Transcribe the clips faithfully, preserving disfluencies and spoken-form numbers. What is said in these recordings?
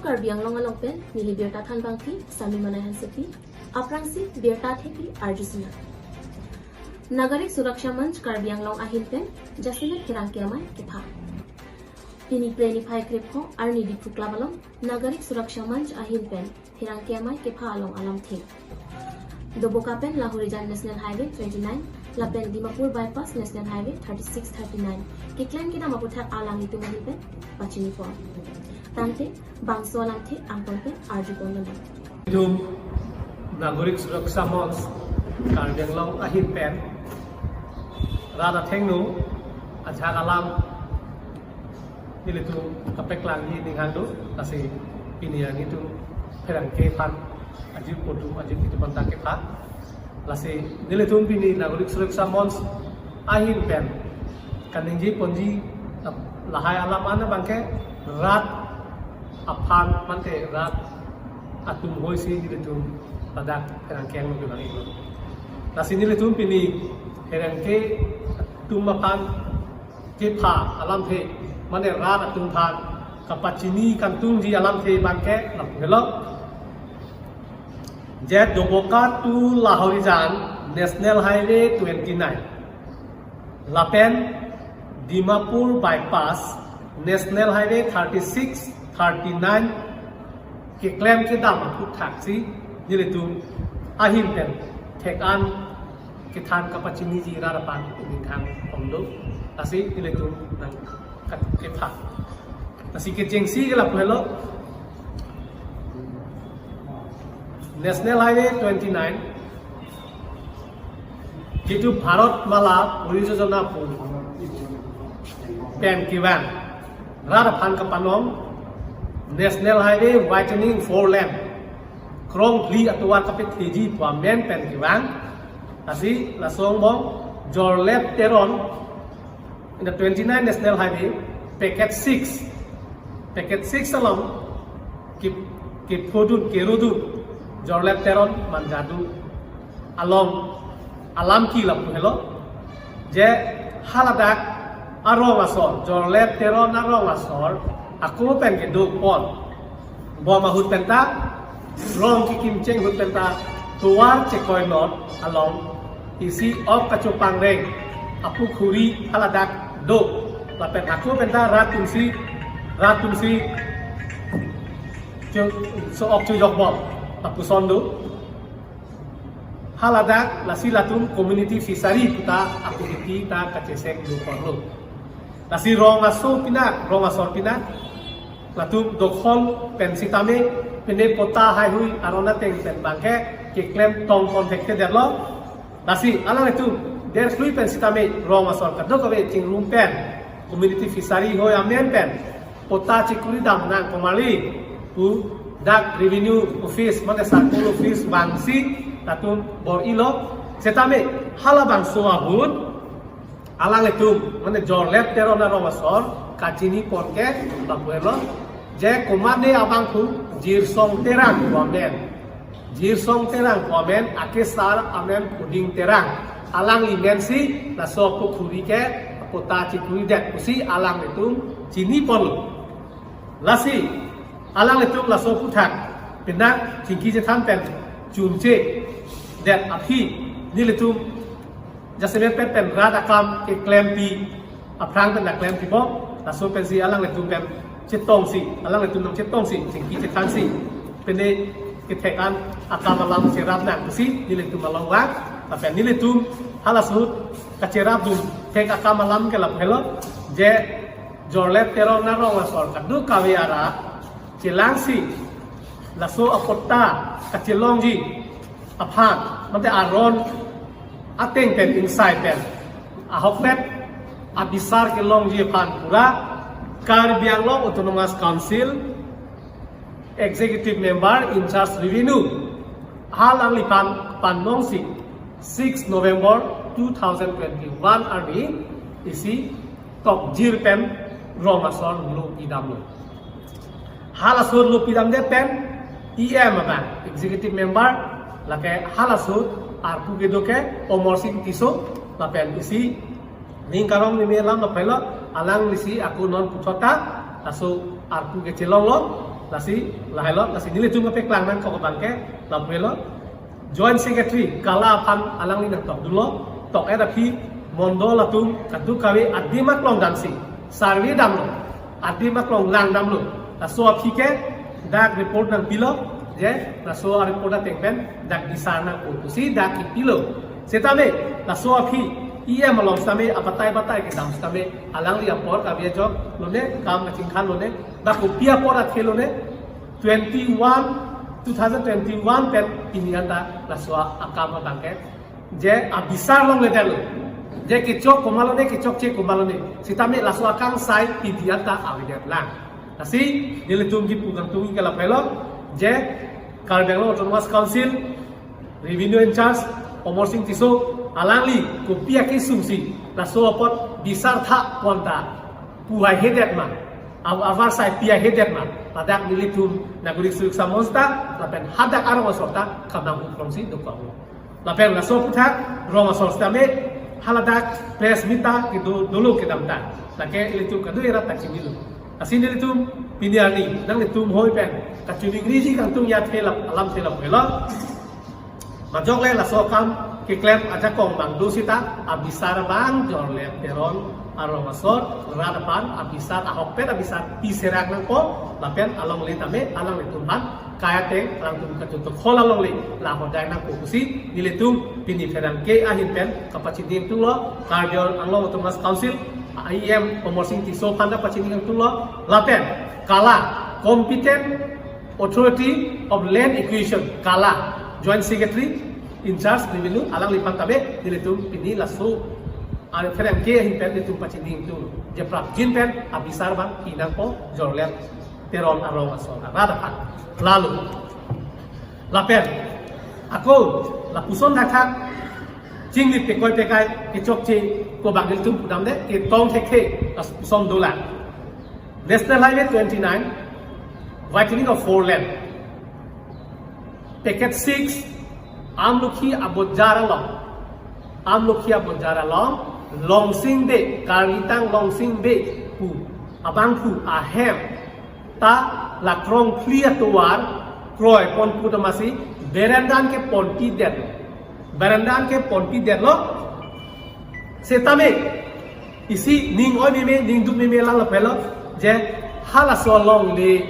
Karbi Anglong along pen neli birta thanbangpi Sami Manai Hansepi, aphrangsi birta thepi arjusina. Nagarik Suraksha Manch Karbi Anglong ahin pen jasemet pherangke amei kepha. Pini Phre niphai krepho arni Diphu Club along Nagarik Suraksha Manch ahin pen pherangke amei kepha along alamthe. Doboka pen Lahorijan National Highway twenty-nine lapen Dimapur Bypass National Highway thirty-six thirty-nine keklem kedam aputhak alanglitum ahin pen pachinipon. Tangte bangso alamthe angkon pen arjupon lonang. Itum Nagarik Suraksha Manch Karbi Anglong ahin pen rat athengno ajak alam nelitum kapeklangji ninghang do, lasi pini arni itum pherangke aphan ajir podum ajir itum aphan ta kepha. Lasi nelitum pini Nagarik Suraksha Manch ahin pen kaningje ponji lahai alam an abangke rat aphan mate rat atum hoisi nelitum ladak pherangke angno kevang-iklo. Lasi nelitum pini pherangke atum aphan kepha alamthe, mane rat atum aphan kapachini kangtungji alamthe abangke lapu helo. Je Doboka to Lahorijan National Highway twenty-nine lapen Dimapur Bypass National Highway thirty-six thirty-nine keklem kedam aphuthaksi nelitum ahin pen thek an kethan kapachiniji rat aphan ninghang pon do, lasi nelitum nangkepha. Lasi kechengsi ke lapu helo, National Highway twenty-nine jitu Bharat Mala Parijojana pu pen kevang rat aphan kapanon National Highway widening four lane krongphli atovar kapetheji pu amen pen kevang. Lasi laso angbong Jorlep Teron in the twenty-nine National Highway, package six, package six along ke, kephodun kerodun Jorlep Teron manjadu along alam ke lapu helo, je haladak arong asor, Jorlep Teron arong asor ako pen kedopon. Bom ahut penta, rong kekim cheng ahut penta, tovar chekoinot along isi ok kachopangreng apukhuri haladak do. Lapen ako penta rat atumsi, rat atumsi cho, so-ok chojokbom lapuson do. Haladak lasi latum community fishery puta activity ta kachesek do korlo. Lasi rong aso pinak, rong asor pinak latum dokhol pen sitame pine patta haihui aron ateng pen abangke keklem tongpon thekthedetlo. Lasi alanglitum derklui pen sitame rong asor kadokave chingrum pen community fishery hoi amen pen patta chekuri damnang komarli pu dak revenue office mate circle office vangsi latum bor-ilo. Setame halabangso ahut alanglitum mane Jorlep Teron arong asor kachinipon ke lapu helo, je komatne abangphu Jirsong Terang pu amen, Jirsong Terang pu amen, akesar amen Puding Terang. Alangli mensi laso apukhuri ke patta chekuridet pusi alanglitum chiniponlo. Lasi alanglitum laso aputhak penang chingki chethan pen chunchedet aphi nelitum jasemet pen pen rat akam keklempi aphrang pen nangklempi bom, laso pensi alanglitum pen chetongsi, alanglitum nangchetongsi chingki chethansi pine kethek an akam alam cherapnang pusi nelitum along vang. Lapen nelitum halaso ahut kacherapdun thek akam alam ke lapu helo, je Jorlep Teron arong asor kadokave arat chelangsi laso apatta kachelongji aphan mate aron ateng pen ingsai pen ahokpet abisar kelongji aphan pura Karbi Anglong Autonomous Council Executive Member in charge Revenue alangliphan panongsi six November two thousand twenty-one arni isi tokjir pen rong asor lopidamlo. Halaso ahut lopidamdet pen E M abang, Executive Member, lake halaso ahut arpu kedo ke Omor Sing Tisso, lapen isi ning karong ni me alam lapu helo, alanglisi ako non puthot ta laso arpu kechelonglo. Lasi lahelo, lasi nelitum kepeklang nangkok abangke, lapu helo, Joint Secretary Kala aphan alangli nangtokdunlo, tok-et aphi mondol atum kadokave adim aklong damsi survey damlo, adim aklong lang damlo. Laso aphi ke dak report nangpilo, je laso a-report ateng pen dak bisar nangpo pusi dak kipilo. Setame laso aphi E M along setame abatai batai kedam setame alangli apor kave ajok lone, kam kachingkhan lone, dak kopi apor athe lone, twenty-one, two thousand twenty-one pen pini anta laso akam abangke je abisar longledetlo. Je kechok komat lone, kechokche komat lone, setame laso akangsai pini anta avedetlang. Lasi nelitum kipu kangtung ke lapu helo, je Karbi Anglong Autonomous Council Revenue in-charge Amarsing Tisso alangli kopi akesung si laso apot bisar tha ponta pu haihedet ma, a-, avarsai pi haihedet ma, ladak nelitum Nagorik Suriksa Monch ta lapen hadak arong asor ta kamang huprong si dokok. Lapen laso aphuthak rong asor setame haladak press meet ta kedo dolo kedam ta, lake ilitum kado erat ta chinilo. Lasi nelitum pini arni nanglitum hoi pen kachiningriji kangtung athe lap, alamthe lapu helo. Majok le laso akam keklem ajakong abang do seta abisar abang Jorlep Teron arong asor rat aphan abisar, ahokpet abisar piserak nangpo, lapen alongle tame alanglitum aphan kai ateng alangtum kachetokhol alongle lahodai nangpo pusi nelitum pini pherangke ahin pen kapachini ingtunglo, Karbi Anglong Autonomous Council E M Amarsing Tisso aphan ta pachini ingtunglo, lapen Kala, Competent Authority of Land Acquisition, Kala, Joint Secretary in-charge Revenue, alangliphan tame nelitum pini laso a-, pherangke ahin pen nelitum pachini ingtung, je prapjin pen abisar abang pi nangpo Jorlep Teron arong asor arat aphan. Lalu, lapen ako lapuson thakthak chingni pekoi pekai kechokche ko abang nelitum pudamde, ketong thekthe lapuson dolang. National Highway twenty-nine, widening of four lane, Package six, Amlokhi abojar along, Amlokhi abojar along Longsing Bey, Karlitang Longsing Bey pu abangphu ahem ta la krongphli atovar kroipon pu amatsi berenda an ke ponpidetlo, berenda an ke ponpidetlo. Setame isi ning oi meme, ning duk meme lang lapu helo, je halaso alongle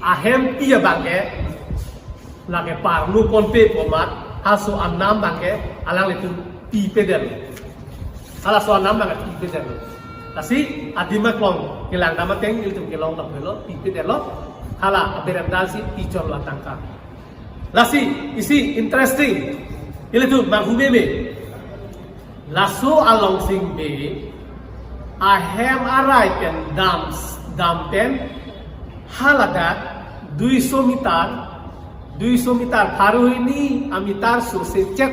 ahempi abangke lake parlu ponpe pu amat halaso anam abangke alanglitum pipedetlo. Halaso anam abangke pipedetlo. Lasi adim aklong kelang dam ateng ilitum kelong lapu helo, pipedetlo. Hala aberenda si pichorlo atangka. Lasi isi interesting, ilitum manghu meme. Laso a-Longsing Bey ahem arai pen dam, dam pen haladak duiso meter, duiso meter, pharo hini ameter sose chet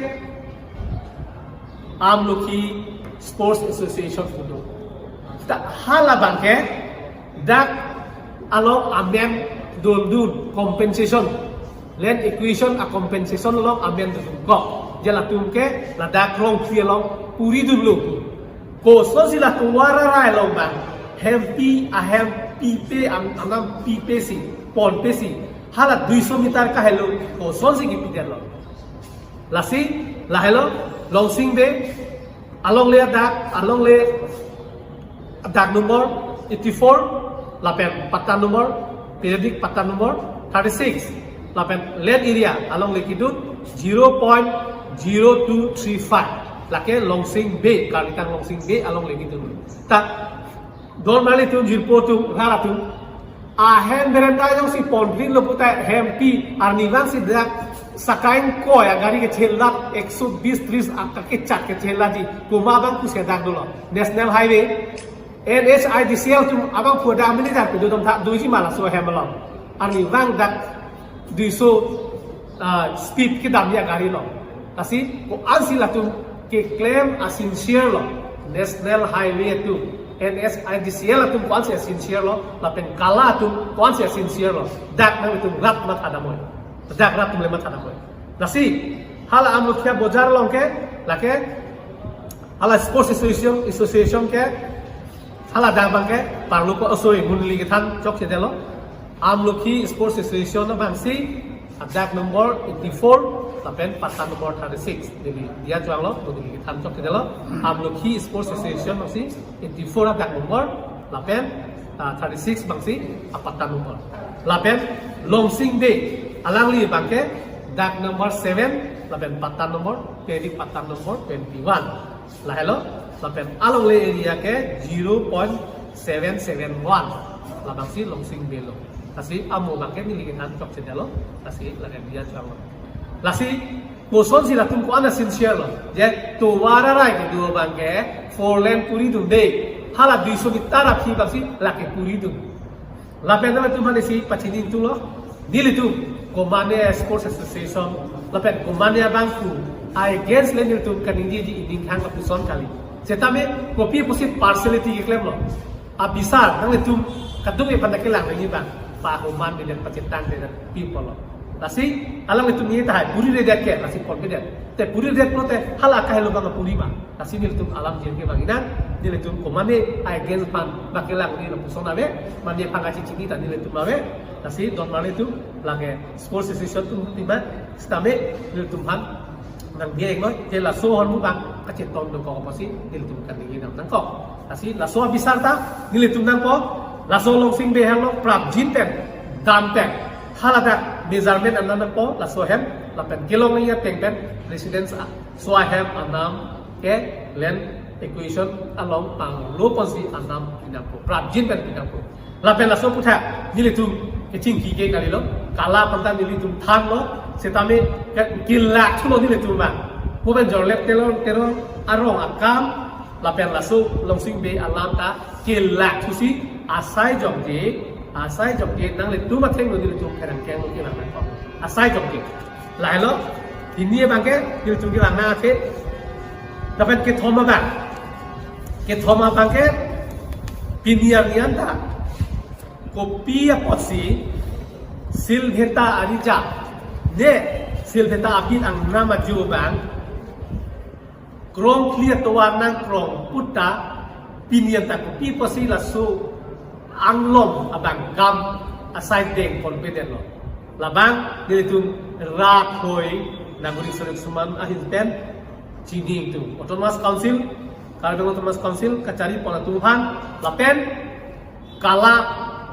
Amlokhi Sports Association kedo. Ta hala abangke dak along amen dundun, compensation, land acquisition a-compensation along amen dundun kok. Je latum ke ladak krongphli along puri dunlo. Kosonsi la tovar arai along abang hempi ahem pipe, am-, anam pipe si, ponpe si, hala duiso meter kahelo, kosonsi kipidetlo. Lasi lahelo, Longsing Bey alongle adak, alongle adak number eighty-four, lapen patta number, periodic patta number thirty-six, lapen land area alongle kedun zero point zero two three five. Lake Longsing Bey, Karlitang Longsing Bey alongle kedun. Ta dormali atum, jirpo atum, rat atum, ahem berenda jongsi ponpidetlo puta hempi arnivang si dak sakaing koi agari kechelat, ekso bis tris akakechat kechelatji, komat abang pusi dak dolo. National Highway, N H I D C L atum abangphu dak mini dak pedo dam tha doji ma laso ahem along. Arnivang dak duiso, ah, speed kedamji agari along. Lasi ko-ansi latum keklem a-sincere lo, National Highway atum, N H I D C L atum ko-ansi a-sincere lo, lapen Kala atum ko-ansi a-sincere lo. Dak nanglitum rat mathadamnoi. Dak rat atum le mathadamnoi. Lasi hala Amlokhi abojar along ke, lake hala Sports Association, Association ke, hala dak abangke parlu ko, oh, sorry, munli kethan chokchedetlo. Amlokhi Sports Association abangsi adag number eighty-four lapen patta number thirty-six. Neli diya chevanglo, neli kethan chokchedetlo. Amlokhi Sports Association abangsi eighty-four adag number lapen, ah, thirty-six abangsi apatta number. Lapen Longsing Bey alangli abangke dag number seven lapen patta number, twenty patta number twenty-one. Lahelo, lapen alongle area ke zero point seven seven one. Labangsi Longsing Bey lo. Lasi amo abangke neli kethan chokchedetlo. Lasi lake diya chevanglo. Lasi kosonsi latum ko-an a-sincere lo. Je tovar arai kedo abangke four lane puri dunde. Hala duiso meter aphi abangsi lake puri dun. Lapen nangtum aphansi pachini ingtunglo. Nelitum komane Sports Association, lapen komane abangphu against le nelitum kaningjeji ining thang lapuson kali. Setame kopi pusi partiality keklemlo. Abisar nanglitum kadokave aphan ta kelang nangji abang, pahoman deden, pachetang deden pi pulo. Lasi alanglitum neli tahai puriredet ke, lasi ponpedet. Te puriredet pulote hala kahelo abang puri ma. Lasi nelitum alam jengke abang inan, nelitum komane against aphan bang kelang nangji lapuson ave, mane aphan kachechini ta nelitum ave. Lasi don mane tum lake Sports Association atum tima setame nelitum aphan nangdiya iknoi, te laso ahormu abang kacheton dokok apotsi nelitum kaningje nangkok. Lasi laso abisar ta nelitum nangkok, laso Longsing Bey hanglo prapjin pen, dam pen, haladak measurement anam nangpo, laso ahem, lapen kelong ateng pen residence a, so ahem anam ke land acquisition along panglo ponsi anam pinangpo, prapjin pen pinangpo. Lapen laso aputhak nelitum kechingki ke kalilo, kala aphan ta nelitum thanlo, setame ke, kelak thulo nelitum abang. Pupen Jorlep Teron, Teron arong akam, lapen laso Longsing Bey alam ta kelak thusi asai jongje, asai jongje nanglitum athengno nelitum pherangkeng lo kelang nangkok. Asai jongje. Lahelo, hini abangke nelitum kelang nang athe. Lapen kethom abang. Kethom abangke pini arni anta kopi apotsi Silveta arijak, ne Silveta abit angnam ajo abang krongphli atovar nangkrong putta pini anta kopi apotsi laso anglong abang kam asai deng ponpedetlo. Labang nelitum rat hoi Nagorik Suroksha Manch ahin pen chini ingtung. Autonomous Council, Karbi Anglong Autonomous Council kachari pon atum aphan lapen kala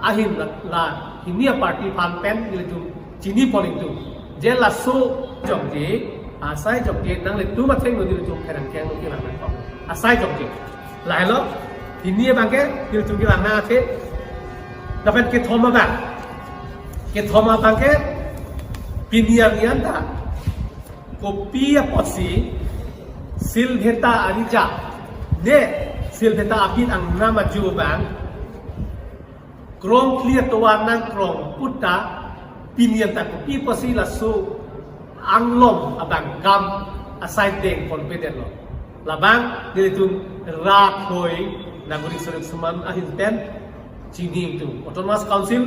ahin la, la hini aparty aphan pen nelitum chini pon ingtung. Je laso jongje, asai jongje nanglitum athengno nelitum pherangkeng lo kelang nangkok. Asai jongje. Lahelo, hini abangke nelitum kelang nang athe. Lapen kethom abang. Kethom abangke pini arni anta kopi apotsi Silveta arijak, ne Silveta abit angnam ajo abang krongphli atovar nangkrong putta pini anta kopi apotsi laso anglong abang kam asai deng ponpedetlo. Labang nelitum rat hoi Nagorik Suroksha Manch ahin pen chini ingtung. Autonomous Council,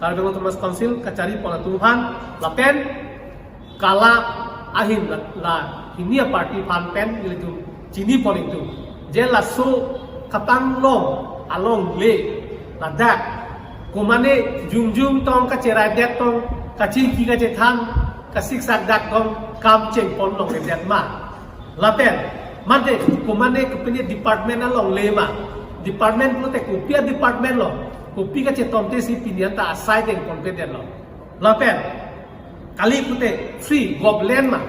Karbi Anglong Autonomous Council kachari pon atum aphan lapen kala ahin la, la hini aparty aphan pen nelitum chini pon ingtung. Je laso kapanglong alongle ladak komane jongjong tong kacheraidet tong, kachingki kachethan, kasiksak dak tong kam cheng pon longledet ma. Lapen mate komane kopine department alongle ma. Department pulote kopi a-department lo, kopi kachetomte si pini anta asai deng ponpedetlo. Lapen kali pute free government ma.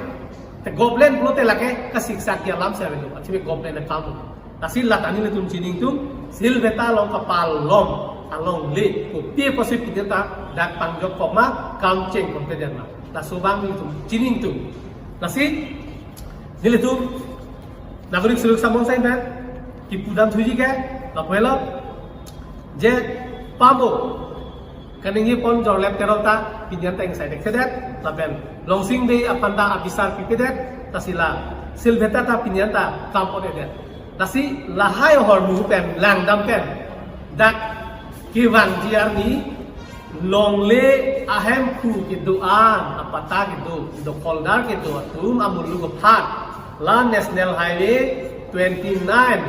Te government pulote lake kasiksak alam si avelo, achibe government akam lo. Lasi lata nelitum chini ingtung, Silveta along kapalong alongle kopi apotsi pini anta dak pangjok kok ma, kam cheng ponpedet ma. Laso abang nelitum chini ingtung. Lasi nelitum Nagorik Suroksha Manch ahin pen kipudam thuji ke lapu helo, je pamo kaningje pon Jorlep Teron ta pini anta ingsai dekthedet, lapen Longsing Bey aphan ta abisar pipedet, lasi la Silveta ta pini anta kam on-edet. Lasi lahai ahormu pen langdam pen dak kevangji arni longle ahemphu kedo-an, apatta kedo, dokholdar kedo atum amuluk aphan la National Highway twenty-nine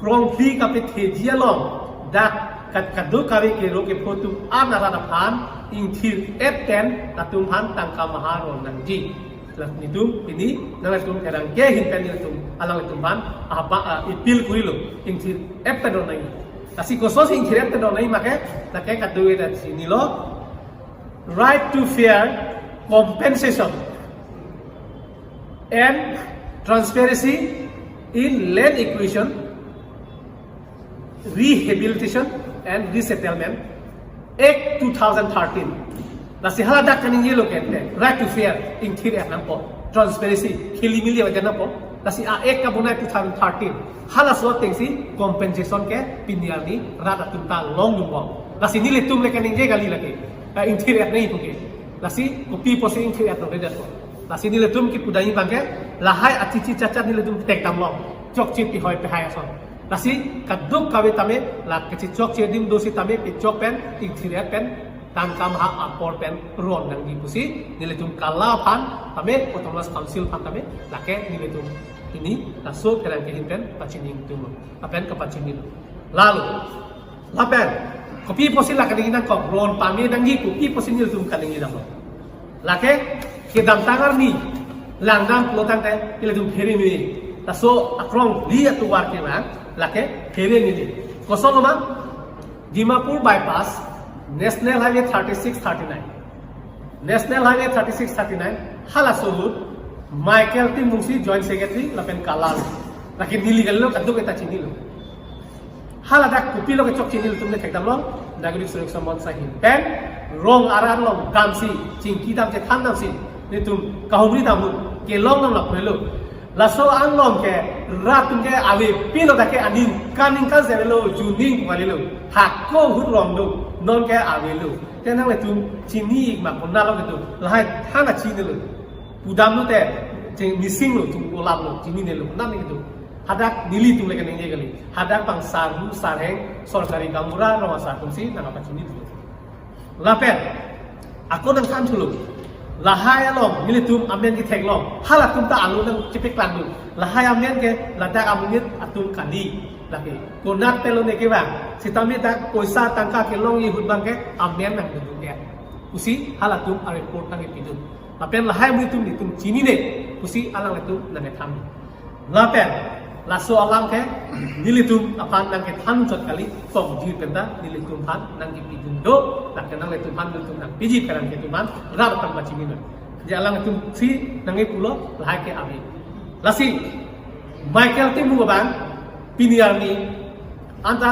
krongphli kapetheji along dak Kat kadokave kero kepho atum an arat aphan ingthir-et pen latum aphan tangka maha ron nangji. Lasi nelitum pini nanglitum kerang ke ahin pen nelitum alanglitum aphan apa, ah, appeal kurilo, ingthir-et pen ron nangji. Lasi kosonsi ingthir-et pen ron nangji ma ke, lake kadokave ta chinilo. Right to fair compensation and transparency in land acquisition, Rehabilitation and Resettlement Act two thousand thirteen. Lasi haladak kaningjelo ke, right to fair, ingthir-et nangpo, transparency, khilimili aja nangpo. Lasi a-act kabonai two thousand thirteen. Halaso atengsi compensation ke pini arni rat atum ta longdunbom. Lasi nelitum le kaningje kali lake, eh, ingthir-et nangji puke. Lasi kopi apotsi ingthir-et lo redet lo. Lasi nelitum kipu damji abang ke, lahai achichi chachat nelitum thekdamlong, chokche pihoi pihai ason. Lasi kadokave tame la kachichokche adim do sitame pechok pen, ingthir-et pen, tangka maha apor pen ron nangji pusi nelitum kala aphan tame, Autonomous Council aphan tame, lake nelitum pini laso kerang ke ahin pen pachini ingtunglo, lapen kapachinilo. Lalo, lapen kopi apotsi la kaningje nangkok, ron pame nangji pu kopi apotsi nelitum kaningje nangkok? Lake kedamtang arni langdam pulo tangte ilitum phere meme. Laso akrong li atovar kevang, lake phere meme. Kosonlo ma? Dimapur Bypass, National Highway thirty-six thirty-nine. National Highway thirty-six thirty-nine, halaso ahut Michael Timung si Joint Secretary lapen kala. Lake neli kalilo, kadokave ta chinilo. Haladak kopilo kechokche nelitum le thekdamlong, Nagorik Suraksha Manch ahin pen, rong arat along damsi, chingki dam chethan damsi, nelitum kahumri dam ahut kelong dam lapulo. Laso anglong ke rat atum ke avepinlo, dak ke aningkan ningkan si avelo, juning pu kalilo, hako ahut rong do, non ke avelo. Te nanglitum chini-ik ma, konatlo kedo, lahai than ta chinilo. Pudamlo te, cheng missing lo, tum olam lo, chininelo, konat nangkedo. Hadak nelitum le kaningje kali. Hadak abang sarhu sarheng, sorkari gaonbura, rong asar atumsi nangkapachinilo. Lapen ako nangthan thulo, lahai along nelitum amen ketheklong, halatum ta alo nangchepeklang dun. Lahai amen ke ladak amonit atum kali. Lake konat pelo ne kevang, sitame dak poisa tangka kelongji ahut abang ke amen nangdun ya pusi halatum a-report nangkepidun. Lapen lahai amonit atum nelitum chinine pusi alanglitum nangkethan. Lapen laso alam ke nelitum aphan nangkethan chot kali, tokjir pen ta nelitum aphan nangkepidun do, lake nanglitum aphan nelitum nangpiji, kerang ke atum aphan rat aphan pachini nang. Jadi alanglitum si nangkepulo, lahai ke ave. Lasi Michael Timung abang pini arni anta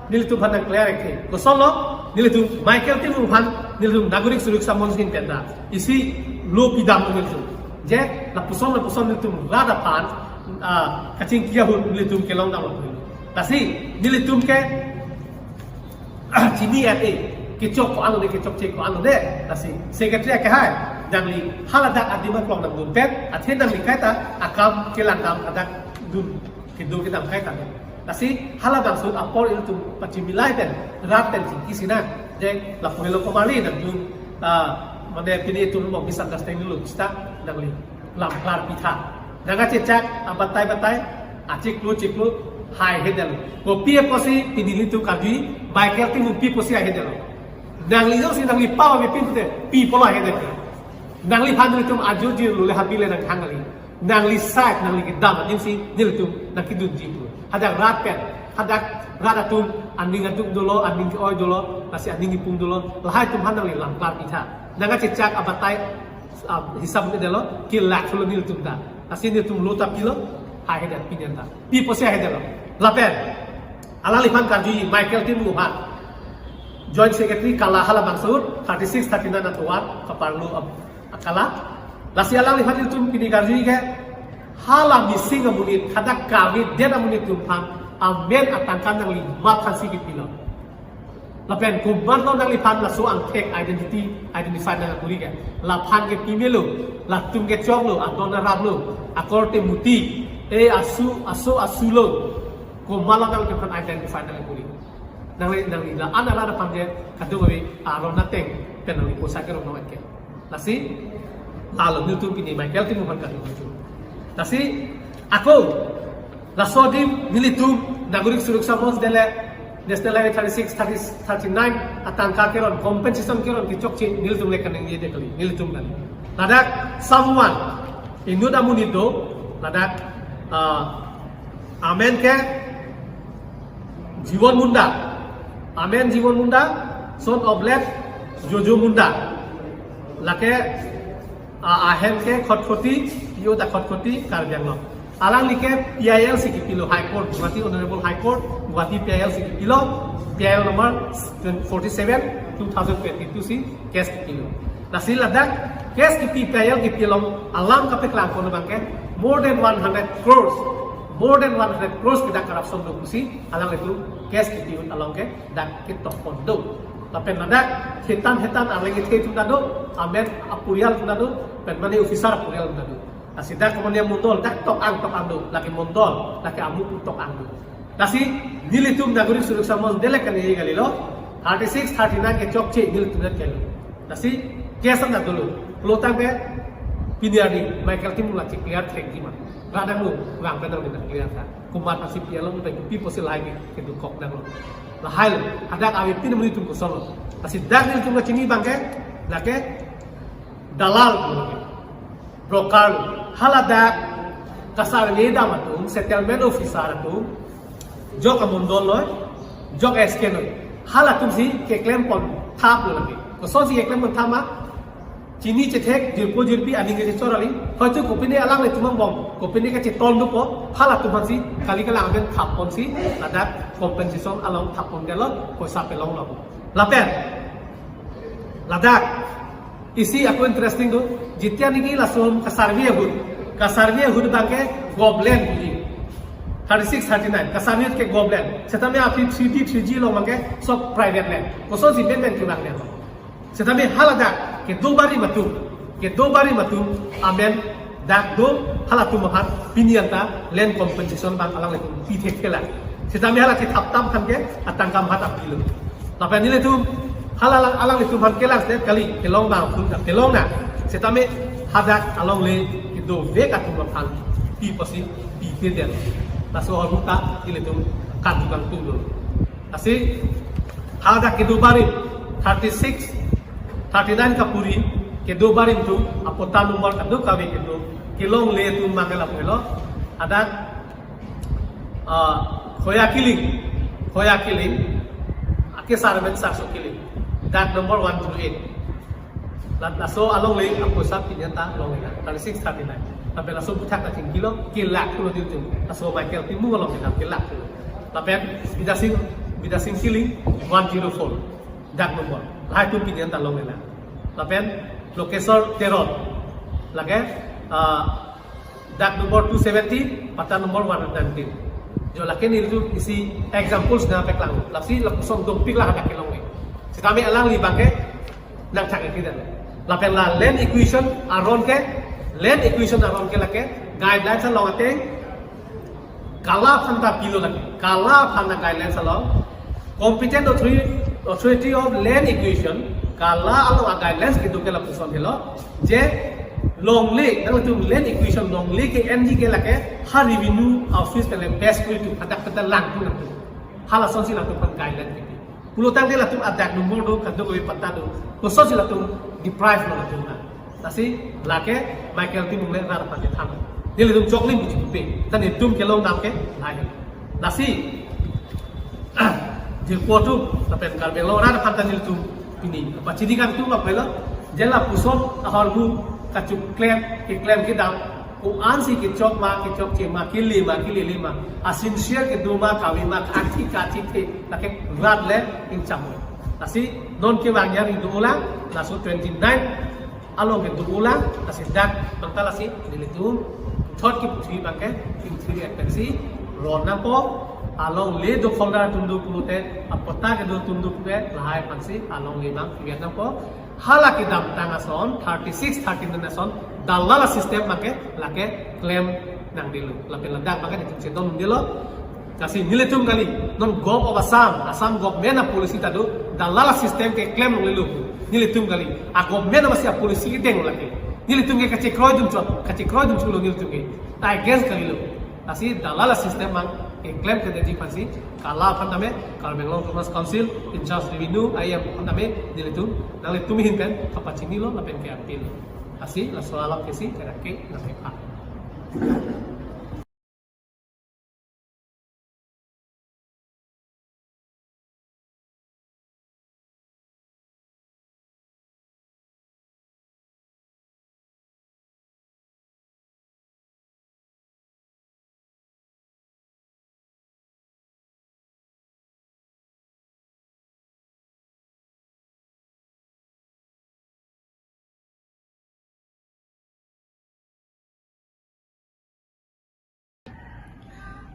nelitum aphan nang-clear-ik the. Kosonlo, nelitum Michael Timung aphan nelitum Nagorik Suraksha Manch ahin pen ta isi lo pidam nelitum. Je lapuson lapuson nelitum rat aphan, ah, kachingki ahut nelitum kelong dam lapu. Lasi nelitum ke chini-et-e, kechok ko-an lo de, kechokche ko-an lo de. Lasi Secretary akehai, nangli haladak adim aklong nangdun pen, athe nangli kaita akam kelang dam, hadak dun kedo kedam kaita. Lasi halabangso ahut apor ilitum pachimilai pen, rat pen chingki sinang. Je lapu helo komarli nangdun, ah, mane pini itum mo misunderstanding lo, sita nangli lamklar pitha. Nangkachechak abatai batai, achiklo chiklo, haihedetlo. Kopi apotsi pini nelitum karjuji, Michael Timung pi apotsi haihedetlo? Nangli jongsi nangli pawa me pin te, pi pulo haihedetlo? Nangliphan nelitum ajo jirlo le habi le nangthang kali. Nangli side, nangli kedam adimsi nelitum nangkedunji pu. Hadak rat pen, hadak rat atum aning atum dolo, aning ke-oi dolo, lasi aning kipum dolo, lahai atum aphan nangli lamklar pitha. Nangkachechak abatai, ah, hisab me dolo, kelak thulo nelitum ta. Lasi nelitum lo ta pilo, haihedet pini anta. Pi apotsi haihedetlo? Lapen alangliphan karjuji Michael Timung aphan, Joint Secretary kala, halabangso ahut thirty-six thirty-nine atovar kaparlo ap-, akala. Lasi alangliphan nelitum pini karjuji ke, hala missing amonit, hadak kavedet amonit atum aphan amen atangka nangli mat aphansi kipilo. Lapen komatlo nangliphan laso angthek identity, identify nangkuri ke? Laphan ke pimelo, latum ke choklo, adon araplo, akorte muti, e asu, aso asulo. Komatlo nangliphan identify nangkuri? Nangli, nangli la-an arat aphan je kadokave aron ateng pen nangli poisa kerong nang ke. Lasi lalo nelitum pini Michael Timung aphan kali nelitum. Lasi ako laso adim nelitum Nagorik Suraksha Manch dele National Highway thirty-six, thirty, thirty-nine atangka keron, compensation keron kechokche nelitum le kaningje de kali, nelitum kali. Ladak someone, inut amonit do, ladak, ah, amen ke Jiwon Munda, amen Jiwon Munda, son of late Jojo Munda. Lake, ah, ahem ke Khatkhati, P O ta Khatkhati, Karbi Anglong. Alangli ke P I L si kipilo High Court, Guwahati Honorable High Court, Guwahati P I L si kipilo, P I L number forty-seven, two thousand twenty-two si case kipilo. Lasi ladak case kipi, P I L kipi along alam kapeklang kono abangke more than one hundred crores, more than one hundred crores kita corruption do pusi alanglitum case kipi along ke dak ketok pon do. Lapen ladak hetan hetan arleng kethe atum ta do, amen apurial atum ta do, pen mane officer apurial atum ta do. Lasi dak komonia mondol, dak tok-ang tok-ang do, lake mondol, lake amu tok-ang do. Lasi nelitum Nagarik Suraksha Monch delek kali kalilo, thirty-six, thirty-nine kechokche nelitum det kali. Lasi case an dolo, pulotangte pini arni Michael Timung la checlear thekji ma. Radang lo, vang pen dang clear tha. Komat aphansi pi along pen pi apotsi lahai ke, kedukok dang lo. Lahai lo, hadak avi pin amonit atum koson lo. Lasi dak nelitum kachini abangke, lake dalal lo, broker lo. Haladak kasarve dam atum, settlement officer atum, jok amondol lo, jok S K lo. Halatum si keklem pon thap lo lake. Kosonsi keklem pon thap ma, chini chethek, jirpo jirpi, aning kechechor kali. Hoitu kopine alanglitum angbong, kopine kachetong dopo, halatum aphansi kali kalang amen thap ponsi, ladak compensation along thap pon gelo, poisa pelong lo. Lapen, ladak, isi ako interesting do, jitian niki lason kasarve ahut, kasarve ahut abangke government puji. Thirty-six, thirty-nine, kasarve ahut ke government. Setame aphi three D, three G along abangke sob private land. Kosonsi government kevang land lo. Setame haladak kedo barim atum, kedo barim atum amen dak do, halatum aphan pini anta land compensation abang alanglitum pi thekthelang. Setame hala kethap tam aphan ke atangka mathap pilo. Lapen nelitum hala alang, alanglitum aphan kelang state kali, kelong abang atum ta kelong nang. Setame hadak alongle kedovek atum aphan pi apotsi pi thedetlo. Laso ahormu ta nelitum kardom pangtung dolo. Lasi hadak kedo barim, thirty-six, thirty-nine kapuri, kedo barim atum, apatta number kadokave kedo, kelongle atum abangke lapu lo. Hadak, ah, Khoya Killing, Khoya Killing, akesar amen Sarso Killing, dak number one zero eight. La, laso alongle apoisa pini anta longle nang, thirty-six, thirty-nine. Lapen laso aputhak ta chingkilo, kelak pulo nelitum. Laso Michael Timung along kita kelak pulo. Lapen Bidya Sing, Bidya Sing Killing, one zero four, dak number. Lahai atum pini anta longle nang. Lapen Lokeswar Teron, lake, ah, dak number two seventy, patta number one nineteen. Jo lake nelitum isi examples nangpeklang. Lasi lapuson dopik la hadak kelongle. Setame alangli abangke nangthak ikri dan. Lapen la land acquisition aron ke, land acquisition aron ke lake guidelines along ateng, KALA aphan ta pilo lake. KALA aphan ta guidelines along, Competent Authority, Authority of Land Acquisition, KALA along a-guidelines kedo ke lapuson helo, je longle, nangtum land acquisition longle ke-enji ke lake, ha revenue office tele best kuri tu, hadak penta lang tu nangtum. Halasonsi latum aphan guideline kepi. Pulotangte latum adak number do, kadokave patta do. Kosonsi latum deprive lo latum na. Lasi lake Michael Timung le rat aphan kethan. Nelitum choklim buji pupe. Tan itum kelong dam ke lahai. Lasi jirpo atum lapen Karbi Anglong rat aphan ta nelitum pini pachini kangtung lo pelo. Je lapuson ahormu kachoklem, keklem kedam, ko-ansi kechok ma, kechokche ma, kele ma, kelele ma, a-sincere kedo ma, kave ma, kachi, kachithe, lake rat le ingcham. Lasi non kevang jari dolang, laso twenty-nine along kedolang, lasi dak abang ta lasi nelitum thot kipuji abangke, ingthiri aphansi ron nangpo, alongle dokholdar atum do pulote, apatta kedo atum do pulote, lahai aphansi alongle abang kivian nangpo. Hala kedamtang ason, thirty-six, thirty-nine ason, dalal a-system abangke lake klem nangdelo. Lapen ladak abangke nelitum chedondelo. Lasi nelitum kali, non Govt of Assam, Assam government a-policy ta do, dalal a-system keklem longlelo. Nelitum kali, a-government amatsi a-policy kedeng lake. Nelitum ke kachekroi dun chot, kachekroi dun chulo nelitum ke. Ta against kalilo. Lasi dalal a-system abang keklem kedetji aphansi Kala aphan tame, Karbi Anglong Autonomous Council in charge revenue I M aphan tame, nelitum nanglitum ahin pen kapachinilo lapen ke-appeal. Lasi laso alap kesi kadak ke nangkepha.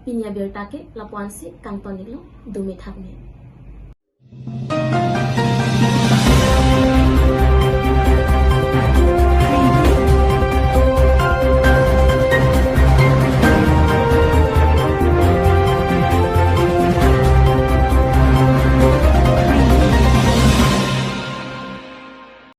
Pini abirta ke lapu-ansi kangton-iklo, dumi thakme.